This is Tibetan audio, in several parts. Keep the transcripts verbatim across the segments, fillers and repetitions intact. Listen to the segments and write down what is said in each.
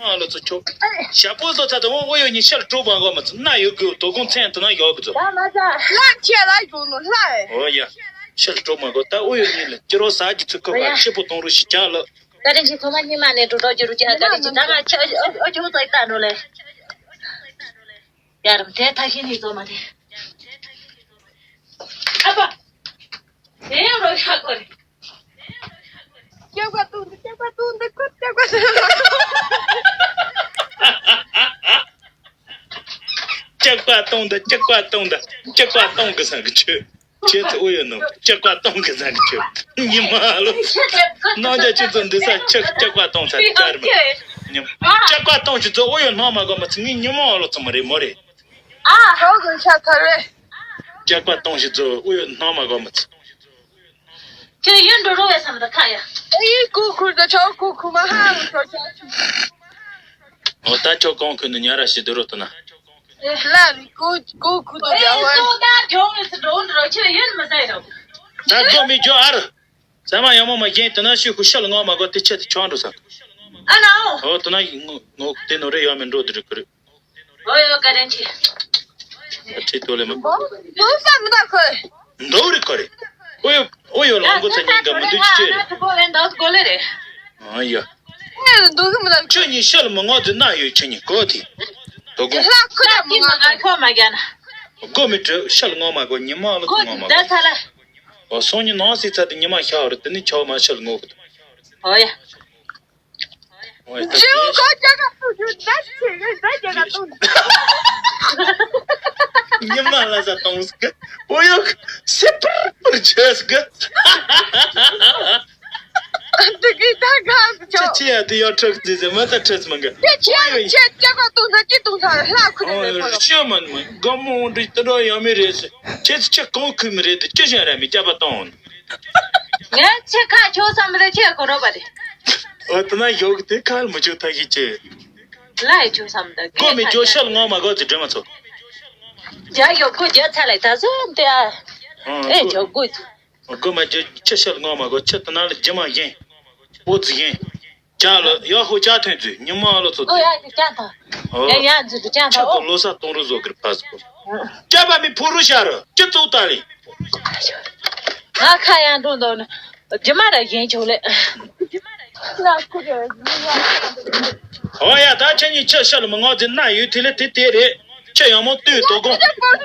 ཨ་ལོ་ཚོ་ཁྱོད། ཞྭ་ཕོ་བཟོ་ཚ་དང་འོ་ཡོ་གཉིས་ཤར་གྲོགས་མ་གོ་མ་ཚོ་ན་ཡོད་གི་དོ་དགོང་མཚན་དུ་ན་ཡོད་གི་ཚོ། ལྷ་ཁྱེད་ལ་ཡོང་ནོ་ལྷ། ཨོ་ཡ། ཤར་གྲོགས་མ་གོ་ད་འོ་ཡོ་གཉིས་ལ་སྐྱི་རོ་ཟ་གི་ཚུལ་ཁོ་བ་ཤི་པོ་གཏོང་རུ་ཞིག་ཅག་ལ། ད་རིང་གི་ཚོ་མ་ཉི་མ་ནས་འགྲོ་གྲོགས་རྒྱུ་རུ་ཅག་ད་རིང་གི་ད་ང་ཁྱོད་ཨོ་ཁྱོད་ཚོ་ཡི་ད་འགྲོ་ལེ། ཡར་དེ་ཐ་ཤི་ནི་ཚོ་མ་དེ། ཨ་ཕ། དེ་ཡང་རོ་ཤ་ཁོ་རེ། སྐྱག་པ་བཏུང་འདི་སྐྱག་པ་བཏུང་འདི་ཁུ་སྐྱག་པ་བཏུང་། སྐྱག་པ་བཏུང་འདི་སྐྱག་པ་བཏུང་འདི་སྐྱག་པ་བཏུང་གི་ས་གི་ཆུ། ཁྱེད་ཚོ་ཨུ་ཡོད་ནོ་སྐྱག་པ་བཏུང་གི་ས་གི་ཆུ། ཉི་མ་ལོ། ནང་ཇ་ཅི་ཚོ་འདི་ས་ཆུ་སྐྱག་པ་བཏུང་ས་གི་ཅར་མ། ཉི་མ། སྐྱག་པ་བཏུང་ཞིག་ཚོ་ཨུ་ཡོད་སྣང་མ་གོ་མ་ཚི་ངའི་ཉི་མ་ལོ་ཚོ་མ་རེད་མོ་རེད། ཨ། ཧོ་གི་ཤ་ཁ་རེ། སྐྱག་པ་བཏུང་ཞིག་ཚོ་ཨུ་ཡོད་སྣང་མ་གོ་མ་ཚི། ཁྱོད་ཡུན་འགྲོ་རོགས་བས་བསམ་ད་ཁ་ཡ། ཨེ་ཡི་ཀུ་ཁུར་ད་ཆོ་ཀུ་ཁུ་མ་ཧ་ལུ་ཆོ་ཆོ། ཨོ་ད་ཁྱོད་གོང་ཁུ་ནི་ཉ་ར་ཞིག་འདི་རོ་ཏུ་ན། ལ་རི་ཀུ་ཀུ་ཁུ་དོ་ཡ་ཧོ། ཨེ་སོ་ད་གྱོང་ངེས་སུ་འགྲོ་འགྲོ་ཁྱོད་ཡུན་མི་ཟད་རོ། ད་གོ་མི་གྱོ་ཨ་རུ། ས་མ་ཡ་མོ་མ་གྱེན་དུ་ན་ཤི་ཁུ་ཤལ་ངོ་མ་གོ་དེ་ཆེ་དུ་ཆོ་འགྲོ་ས། ཨ་ན་ཨོ། ཨོ་དུ་ན་ངོ་ངོ་དེ་ནོ་རེ་ཡོ་མི་འགྲོ་དུ་རི་ཁུ་རི། ཨོ་ཡོ་ག་རེ་ཆེ། ཁྲི་ཏོ་ལེ་མ། འདུག་ས་མི་ད་ཁོས། འདུག་རེད་ཁོ་རེད། ཨོ་ཡོ་ཨོ་ཡོ་ལང་གོ་ཚ་ཉིན་ག་མི་འདུག་ཅི་ཅི་རེད། ཁོ་ལེ་འདུག་གོ་ལེ་རེད། ཨ་ཡ། ངས་འདུག་གི་མི་ད། ཁྱོད་གཉིས་ཤལ་མི་ངོ་དེ་ན་ཡོད་ཁྱེད་གཉིས་གོ་དེ། དོ་དགོང་། ལྷ་ཁོ་ར་མི་ངོ་ཁོ་མ་རྒྱ་ན། གོ་མི་དྲི་ཤལ་ངོ་མ་གོ་ཉི་མ་ལོ་ཚོ་ངོ་མ་གོ། ཨོ་སོང་ཉི་ནང་སི་ཚ་དེ་ཉི་མ་ཤ་བ་རུ་དེ་ནི་ཆའོ་མ་ཤལ་ངོ་གི། ཨོ་ཡ། ཇིའུ་གོ་ཅག་ག་སུ་ཞུ་ད་ཆེ་གི་ད་ཅག་ག་ཏུ། ཉི་མ་ལ་ས་གཏོང་སི་གི། ཨོ་ཡོ་སི་པར་པར་ཆེ་སི་གི། དེ་གི་ད་ག་ཅོ། ཅི་ཡ་དེ་ཡོ་ཁྲག་ཙི་ཙི་མ་ད་ཁྲེས་མ་གི། ཅི་ཅི་ཅི་ཅག་ག་ཏུ་ད་ཅི་ཏུ་ད་ལྷ་ཁུ་ནི་ལེ་ཁོ་ལ། ཤི་མ་ནི་མ་གོ་མོ་འདི་ཏི་རོ་ཡོ་མི་རེ་སི། ཁྱེད་ཚོ་ཁྱེད་གང་ཁུལ་མི་རེད་དེ་ཅི་བཞིན་ར་མི་སྐྱབས་པ་གཏོང་། ངས་ཆེ་ཁ་ཆོ་བསམ་རེ་ཆེ་གོ་རོ་བ་རེད། ཨོ་ད་ན་ཡོག་དེ་ཁ་ལ་མི་ཆོ་ཐ་གི་ཅེ། ལ་ཡི་ཆོ་བསམ་ད་གོ་མི་ཇོ་ཤལ་ངོ་མ་གོ་ཙི་འདྲེ་མ་ཚོ། རྒྱ་ཡོག་གོ་རྒྱ་ཚ་ལ་ད་སོ་དེ་ཨ། ཨེ་ཇོ་གོ་ཙི། གོ་མ་ཇོ་ཆེ་ཤལ་ངོ་མ་གོ་ཆེ་ད་ན་ལ་ཇི་མ་ཡིན། ཨོ་ཙི་ཡིན། ཅག་ལ་ཡ་ཧོ་ཅག་ཐོན་ཚུལ་ཉི་མ་ལོ་ཚོ་ཨོ་ཚུལ། ཡ་ཅག་ཐང་། ཨོ། ཡ་ཡ་ཚུལ་དུ་ཅག་ཐང་ཨོ། ལོ་ས་གཏོང་རུ་བཟོ་གིར་ཕ་སི་པོ། སྐྱབས་པ་མི་ཕུ་རུ་ཤ་རུ་སྐྱི་ཚུགས་ཏ་ལི། ང་ཁ་ཡང་འགྲོ་འདོད་ནི། རྒྱུ་མ་ར་གཞན་ཆོག་ལེ། ཨོ་ཡ་ད་ཁྱེད་གཉིས་ཁྱི་ཤ་ལ་མི་ངོ་ཚེ་ན་ཡོད་དེ་ལེ་དེ་དེ་རེད། ཁྱི་ཡང་མོ་ལྟོས་དོ་དགོང་།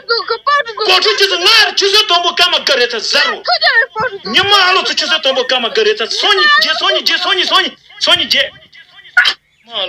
པོ་ཁྲུ་ཁྱི་ཚོ་ང་ཆུ་ཚོད་དང་པོ་སྐར་མ་དགུ་རེད་ད་ཟེར་རོ། ཉི་མ་ཨ་ལོ་ཚོ་ཆུ་ཚོད་དང་པོ་སྐར་མ་དགུ་རེད་ད་སོ་ཉི་བརྒྱད་སོ་ཉི་བརྒྱད་སོ་ཉི་སོ་ཉི་སོ་ཉི་བརྒྱད།